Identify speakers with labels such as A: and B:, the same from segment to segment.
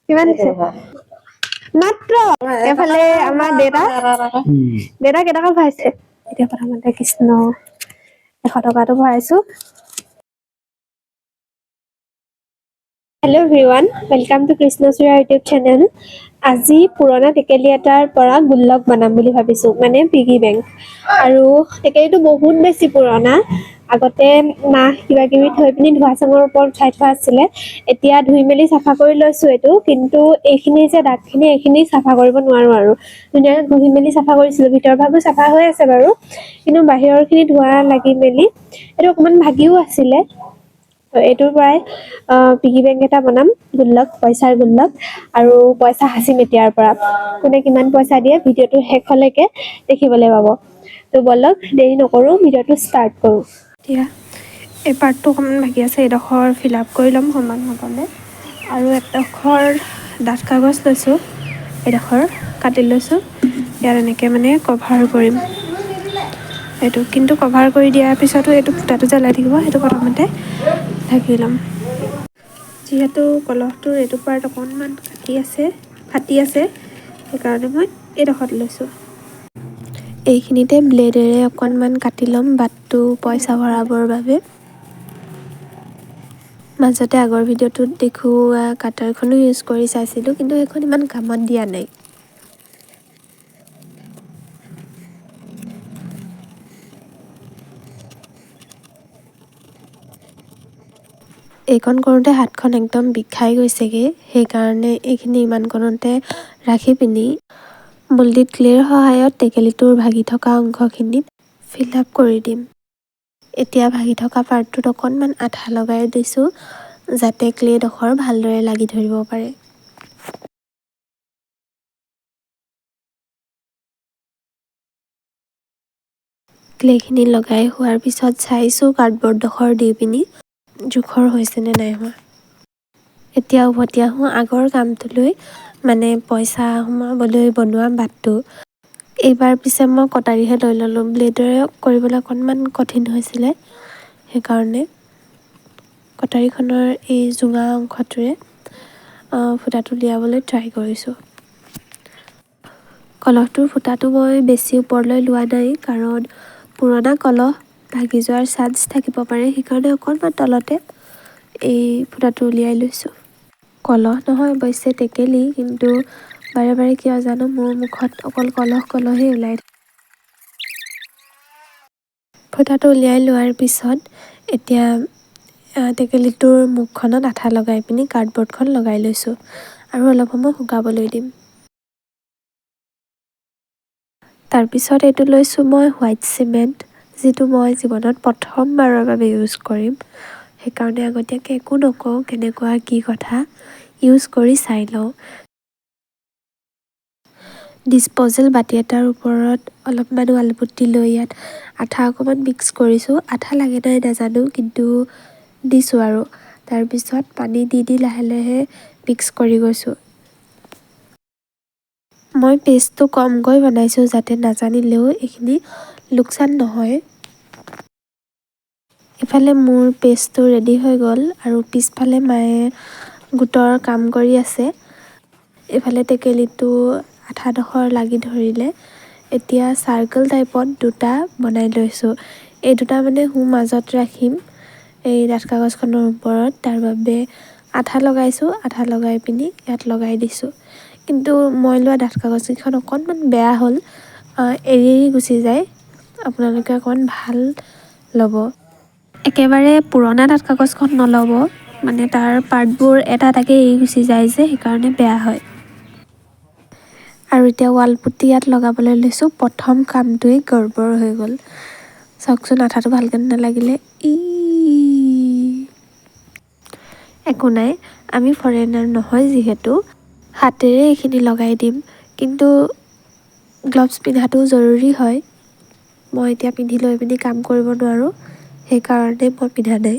A: কিমান দিছে মাত্ৰ? এইফালে আমাৰ দেউতা, দেউতা কেইটকা ভৰাইছে? এতিয়া প্ৰথমতে কৃষ্ণ 100 টকাটো ভৰাইছো। Hello everyone, welcome to Krishnachura YouTube channel. আজি পুৰণা টেকেলি এটাৰ পৰা গুল্লক বনাম বুলি ভাবিছোঁ, মানে পিগি বেংক। আৰু টেকেলিটো বহুত বেছি পুৰণা। আগতে মাহ কিবা কিবি থৈ পিনি ধোৱা চাঙৰ ওপৰত উঠাই থোৱা আছিলে। এতিয়া ধুই মেলি চাফা কৰি লৈছোঁ এইটো, কিন্তু এইখিনি যে দাগখিনি, এইখিনি চাফা কৰিব নোৱাৰোঁ। আৰু ধুনীয়াকৈ ঘঁহি মেলি চাফা কৰিছিলোঁ, ভিতৰৰ ভাগো চাফা হৈ আছে বাৰু, কিন্তু বাহিৰৰখিনি ধোৱা লাগি মেলি এইটো অকণমান ভাগিও আছিলে। তো এইটোৰ পৰাই পিগি বেংক এটা বনাম, গুল্লক, পইচাৰ গুল্লক, আৰু পইচা সাঁচিম এতিয়াৰ পৰা। কোনে কিমান পইচা দিয়ে ভিডিঅ'টো শেষলৈকে দেখিবলৈ পাব। তো ব'লক, দেৰি নকৰোঁ, ভিডিঅ'টো ষ্টাৰ্ট কৰোঁ। এতিয়া এই পাৰ্টটো অকণমান বাকী আছে, এইডোখৰ ফিল আপ কৰি ল'ম সমান হ'বলৈ। আৰু এডোখৰ ডাঠ কাগজ লৈছোঁ, এইডোখৰ কাটি লৈছোঁ। ইয়াত এনেকৈ মানে কভাৰ কৰিম এইটো। কিন্তু কভাৰ কৰি দিয়াৰ পিছতো এইটো ফুটাটো যে ওলাই থাকিব, সেইটো প্ৰথমতে ঢাকি ল'ম। যিহেতু কলহটোৰ এইটো পাৰ্ট অকণমান কাটি আছে, ফাটি আছে, সেইকাৰণে মই এইডোখৰত লৈছোঁ।
B: এইখিনিতে ব্লেডেৰে অকণমান কাটি ল'ম বাটটো পইচা ভৰাবৰ বাবে। মাজতে আগৰ ভিডিঅ'টোত দেখুওৱা কাটাৰখনো ইউজ কৰি চাইছিলোঁ, কিন্তু সেইখন ইমান কামত দিয়া নাই। এইকণ কৰোঁতে হাতখন একদম বিষাই গৈছেগৈ, সেইকাৰণে এইখিনি ইমানকণতে ৰাখি পিনি মল্ডিড ক্লেৰ সহায়ত টেকেলিটোৰ ভাগি থকা অংশখিনিত ফিল আপ কৰি দিম। এতিয়া ভাগি থকা পাৰ্টটোত অকণমান আঠা লগাই দিছোঁ, যাতে ক্লেডোখৰ ভালদৰে লাগি ধৰিব পাৰে। ক্লেখিনি লগাই হোৱাৰ পিছত চাইছোঁ কাৰ্ডবৰ্ডডোখৰ দি পিনি জোখৰ হৈছেনে নাই হোৱা। এতিয়া উভতি আহোঁ আগৰ কামটোলৈ, মানে পইচা সোমাবলৈ বনোৱা বাটটো। এইবাৰ পিছে মই কটাৰীহে লৈ ল'লোঁ, ব্লেডেৰে কৰিবলৈ অকণমান কঠিন হৈছিলে। সেইকাৰণে কটাৰীখনৰ এই জোঙা অংশটোৰে ফুটাটো উলিয়াবলৈ ট্ৰাই কৰিছোঁ। কলহটোৰ ফুটাটো মই বেছি ওপৰলৈ লোৱা নাই, কাৰণ পুৰণা কলহ, ভাগি যোৱাৰ চান্স থাকিব পাৰে। সেইকাৰণে অকণমান তলতে এই ফুটাটো উলিয়াই লৈছোঁ। কলহ নহয় অৱশ্যে, টেকেলি, কিন্তু বাৰে বাৰে কিয় জানো মোৰ মুখত অকল কলহ কলহেই ওলাই। ফুটাটো উলিয়াই লোৱাৰ পিছত এতিয়া টেকেলিটোৰ মুখখনত আঠা লগাই পিনি কাৰ্ডবৰ্ডখন লগাই লৈছোঁ আৰু অলপ সময় শুকাবলৈ দিম। তাৰপিছত এইটো লৈছোঁ মই হোৱাইট চিমেণ্ট, যিটো মই জীৱনত প্ৰথমবাৰৰ বাবে ইউজ কৰিম। সেইকাৰণে আগতীয়াকৈ একো নকওঁ কেনেকুৱা কি কথা, ইউজ কৰি চাই লওঁ। ডিছপ'জেল বাতি এটাৰ ওপৰত অলপমান ৱালপুটি লৈ ইয়াত আঠা অকণমান মিক্স কৰিছোঁ। আঠা লাগে নাই নাজানো, কিন্তু দিছোঁ। আৰু তাৰপিছত পানী দি দি লাহে লাহে মিক্স কৰি গৈছোঁ। মই পেষ্টটো কমকৈ বনাইছোঁ, যাতে নাজানিলেও এইখিনি লোকচান নহয়। ইফালে মোৰ পেষ্টটো ৰেডি হৈ গ'ল আৰু পিছফালে মায়ে গোটৰ কাম কৰি আছে। এইফালে টেকেলিটো আঠাডোখৰ লাগি ধৰিলে। এতিয়া চাৰ্কল টাইপত দুটা বনাই লৈছোঁ। এই দুটা মানে সোঁ মাজত ৰাখিম এই ডাঠ কাগজখনৰ ওপৰত। তাৰ বাবে আঠা লগাইছোঁ। আঠা লগাই পিনি ইয়াত লগাই দিছোঁ। কিন্তু মই লোৱা ডাঠ কাগজকেইখন অকণমান বেয়া হ'ল, এৰি এৰি গুচি যায়। আপোনালোকে অকণমান ভাল ল'ব, একেবাৰে পুৰণা ডাঠ কাগজখন নল'ব। মানে তাৰ পাৰ্টবোৰ এটা এটাকৈ এৰি গুচি যায় যে, সেইকাৰণে বেয়া হয়। আৰু এতিয়া ৱালপুটি ইয়াত লগাবলৈ লৈছোঁ। প্ৰথম কামটোৱেই গড়বড় হৈ গ'ল। চাওকচোন, আঠাটো ভালকৈ নালাগিলে। ই একো নাই, আমি ফৰেনাৰ নহয় যিহেতু হাতেৰে এইখিনি লগাই দিম, কিন্তু গ্ল'ভছ পিন্ধাটোও জৰুৰী হয়। মই এতিয়া পিন্ধি লৈ পিনি কাম কৰিব নোৱাৰোঁ, সেইকাৰণে মই পিন্ধা নাই।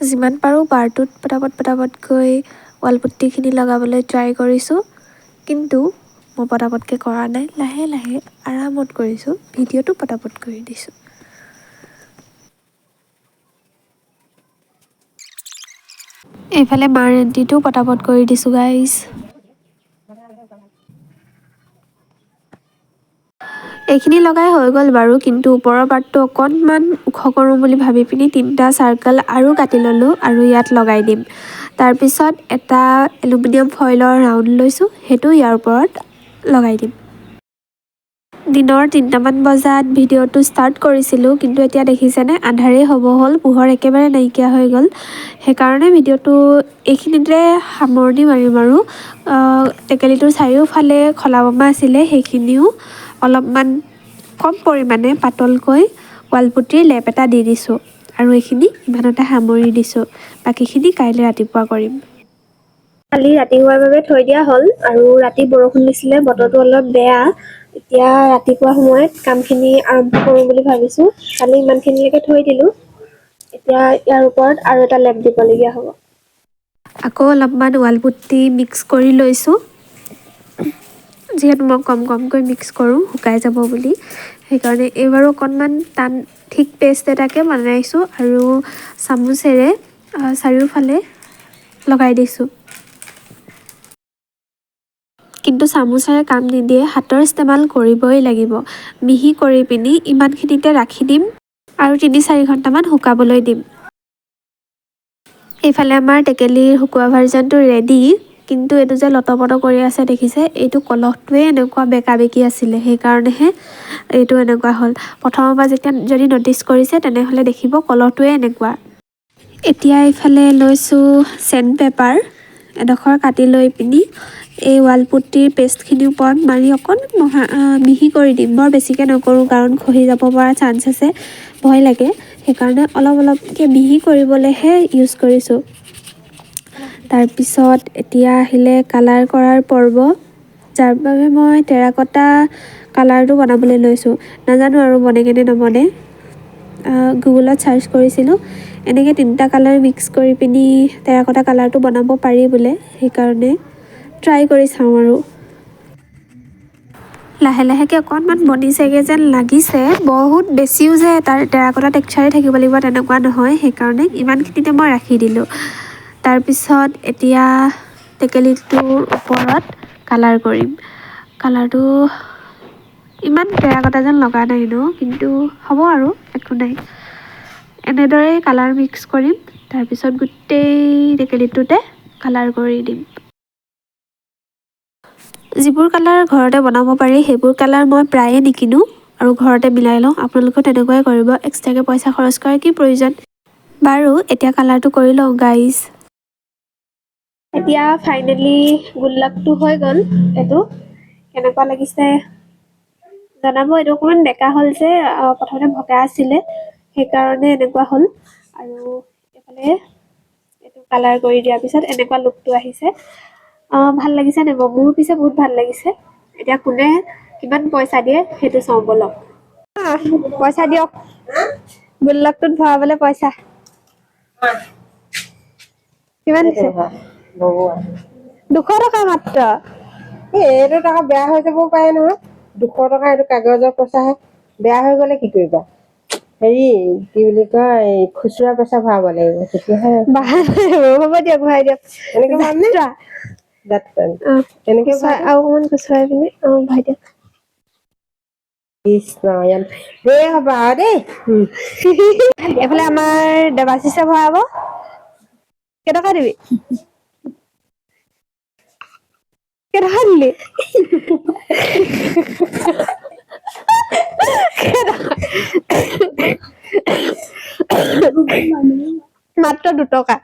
B: যিমান পাৰোঁ বাৰটোত পটাপট পটাপটকৈ ৱালপুট্টিখিনি লগাবলৈ ট্ৰাই কৰিছোঁ, কিন্তু মই পটাপটকৈ কৰা নাই, লাহে লাহে আৰামত কৰিছোঁ। ভিডিঅ'টো পটাপট কৰি দিছোঁ। এইফালে মাৰ এণ্ট্ৰিটো পটাপট কৰি দিছোঁ গাইজ। এইখিনি লগাই হৈ গ'ল বাৰু, কিন্তু ওপৰৰ পাৰ্টটো অকণমান ওখ কৰোঁ বুলি ভাবি পিনি 3টা চাৰ্কল আৰু কাটি ল'লোঁ আৰু ইয়াত লগাই দিম। তাৰপিছত এটা এলুমিনিয়াম ফইলৰ ৰাউণ্ড লৈছোঁ, সেইটো ইয়াৰ ওপৰত লগাই দিম। দিনৰ 3টামান বজাত ভিডিঅ'টো ষ্টাৰ্ট কৰিছিলোঁ, কিন্তু এতিয়া দেখিছেনে আন্ধাৰেই হ'ব হ'ল, পোহৰ একেবাৰে নাইকিয়া হৈ গ'ল। সেইকাৰণে ভিডিঅ'টো এইখিনিতে সামৰণি মাৰিম আৰু। টেকেলিটোৰ চাৰিওফালে খলা বমা আছিলে, সেইখিনিও অলপমান কম পৰিমাণে পাতলকৈ ৱালপুটিৰ লেপ এটা দি দিছোঁ আৰু এইখিনি ইমানতে সামৰি দিছোঁ। বাকীখিনি কাইলৈ ৰাতিপুৱা কৰিম।
A: কালি ৰাতি হোৱাৰ বাবে থৈ দিয়া হ'ল আৰু ৰাতি বৰষুণ দিছিলে, বতৰটো অলপ বেয়া। এতিয়া ৰাতিপুৱা সময়ত কামখিনি আৰম্ভ কৰোঁ বুলি ভাবিছোঁ। কালি ইমানখিনিলৈকে থৈ দিলোঁ, এতিয়া ইয়াৰ ওপৰত আৰু এটা লেপ দিবলগীয়া হ'ব।
B: আকৌ অলপমান ৱালপুটি মিক্স কৰি লৈছোঁ, যিহেতু মই কম কমকৈ মিক্স কৰোঁ শুকাই যাব বুলি, সেইকাৰণে এইবাৰো অকণমান টান ঠিক পেষ্ট এটাকে বনাইছোঁ আৰু চামুচেৰে চাৰিওফালে লগাই দিছোঁ। কিন্তু চামুচেৰে কাম নিদিয়ে, হাতৰ ইস্তেমাল কৰিবই লাগিব। মিহি কৰি পিনি ইমানখিনিতে ৰাখি দিম আৰু 3-4 ঘণ্টামান শুকাবলৈ দিম। এইফালে আমাৰ টেকেলিৰ শুকোৱা ভাৰ্জনটো ৰেডি, কিন্তু এইটো যে লটপট কৰি আছে দেখিছে, এইটো কলহটোৱে এনেকুৱা বেকা বেকি আছিলে, সেইকাৰণেহে এইটো এনেকুৱা হ'ল। প্ৰথমৰ পৰা যেতিয়া যদি ন'টিছ কৰিছে তেনেহ'লে দেখিব কলহটোৱে এনেকুৱা। এতিয়া এইফালে লৈছোঁ চেণ্ড পেপাৰ এডোখৰ কাটি লৈ পিনি এই ৱালপুটিৰ পেষ্টখিনিৰ ওপৰত মাৰি অকণমান মিহি কৰি দিম। বৰ বেছিকৈ নকৰোঁ, কাৰণ খহি যাব পৰা চান্স আছে, ভয় লাগে, সেইকাৰণে অলপ অলপকৈ মিহি কৰিবলৈহে ইউজ কৰিছোঁ। তাৰপিছত এতিয়া আহিলে কালাৰ কৰাৰ পৰ্ব, যাৰ বাবে মই টেৰাকটা কালাৰটো বনাবলৈ লৈছোঁ। নাজানো আৰু বনেগেনে নবনে, গুগলত চাৰ্চ কৰিছিলোঁ। এনেকৈ 3টা কালাৰ মিক্স কৰি পিনি টেৰাকটা কালাৰটো বনাব পাৰি বোলে, সেইকাৰণে ট্ৰাই কৰি চাওঁ আৰু। লাহে লাহেকৈ অকণমান বনিছেগৈ যেন লাগিছে, বহুত বেছিও যে তাৰ টেৰাকটা টেক্সাৰে থাকিব লাগিব তেনেকুৱা নহয়, সেইকাৰণে ইমানখিনিতে মই ৰাখি দিলোঁ। তাৰপিছত এতিয়া টেকেলিটোৰ ওপৰত কালাৰ কৰিম। কালাৰটো ইমান টেৰাকটা যেন লগা নাই ন, কিন্তু হ'ব আৰু একো নাই। এনেদৰেই কালাৰ মিক্স কৰিম, তাৰপিছত গোটেই টেকেলিটোতে কালাৰ কৰি দিম। যিবোৰ কালাৰ ঘৰতে বনাব পাৰি সেইবোৰ কালাৰ মই প্ৰায়ে নিকিনো আৰু ঘৰতে মিলাই লওঁ। আপোনালোকেও তেনেকুৱাই কৰিব, এক্সট্ৰাকৈ পইচা খৰচ কৰাৰ কি প্ৰয়োজন। বাৰু এতিয়া কালাৰটো কৰি লওঁ গাইজ।
A: এতিয়া ফাইনেলি গুল্লাকটো হৈ গ'ল। এইটো কেনেকুৱা লাগিছে জনাব। এইটো অকণমান বেকা হ'ল যে, প্ৰথমতে ভগা আছিলে, সেইকাৰণে এনেকুৱা হ'ল। আৰু এইফালে এইটো কালাৰ কৰি দিয়াৰ পিছত এনেকুৱা লুকটো আহিছে। ভাল লাগিছে নে বাৰু? মোৰ পিছে বহুত ভাল লাগিছে। এতিয়া কোনে কিমান পইচা দিয়ে সেইটো চাওঁ ব'লক। পইচা দিয়ক, গুল্লকটোত ভৰাবলৈ পইচা কিমান দিছে? 200 টকা মাত্ৰ।
C: এইটো টকা বেয়া হৈ যাবও পাৰে নহয়। 200 টকা এইটো কাগজৰ পইচাহে, বেয়া হৈ গ'লে কি কৰিবা? হেৰি কি বুলি কয়, খুচুৰা পইচা ভৰাব লাগিব তেতিয়াহে।
A: হ'ব দিয়ক, ভৰাই দিয়ক।
C: এনেকে ভৰামনে? এনেকে
A: আৰু অকণমান খুচুৰাই পিনি ভৰাই দিয়ক।
C: কৃষ্ণ, ইয়াত দেই হ'ব আৰু দেই।
A: এইফালে আমাৰ দেৱাশিষে ভৰাব। কেইটকা দিবি? কেইটকা দিলি? মাত্ৰ 2 টকা।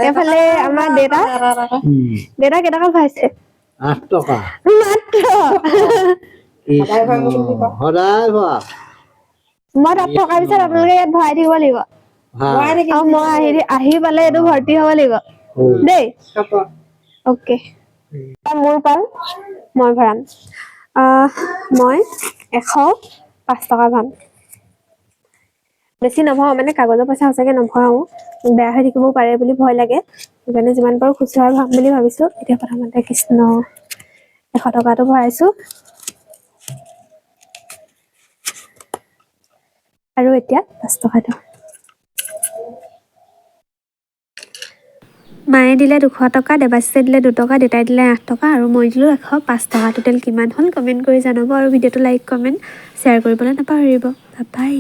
A: এইফালে আমাৰ দেউতা, দেউতা কেইটকা ভৰাইছে?
D: 8 টকা
A: মাত্ৰ।
D: সদায় ভৰা।
A: মই তাত থকাৰ পিছত আপোনালোকে ইয়াত ভৰাই থাকিব লাগিব। আৰু মই আহি পালে এইটো ভৰ্তি হ'ব লাগিব দেই। অ'কে, মোৰ পাল, মই ভৰাম। মই 105 টকা ভৰাম, বেছি নভৰাওঁ। মানে কাগজৰ পইচা সঁচাকৈ নভৰাওঁ, বেয়া হৈ থাকিবও পাৰে বুলি ভয় লাগে, সেইকাৰণে যিমান পাৰোঁ খুচুৰা ভৰাম বুলি ভাবিছোঁ। এতিয়া প্ৰথমতে কৃষ্ণ 100 টকাটো ভৰাইছোঁ আৰু এতিয়া 5 টকাটো। মায়ে দিলে 200 টকা, দেৱাশিষে দিলে 2 টকা, দেউতাই দিলে 8 টকা আৰু মই দিলোঁ 105 টকা। টোটেল কিমান হ'ল কমেণ্ট কৰি জনাব আৰু ভিডিঅ'টো লাইক, কমেণ্ট, শ্বেয়াৰ কৰিবলৈ নাপাহৰিব। বাই।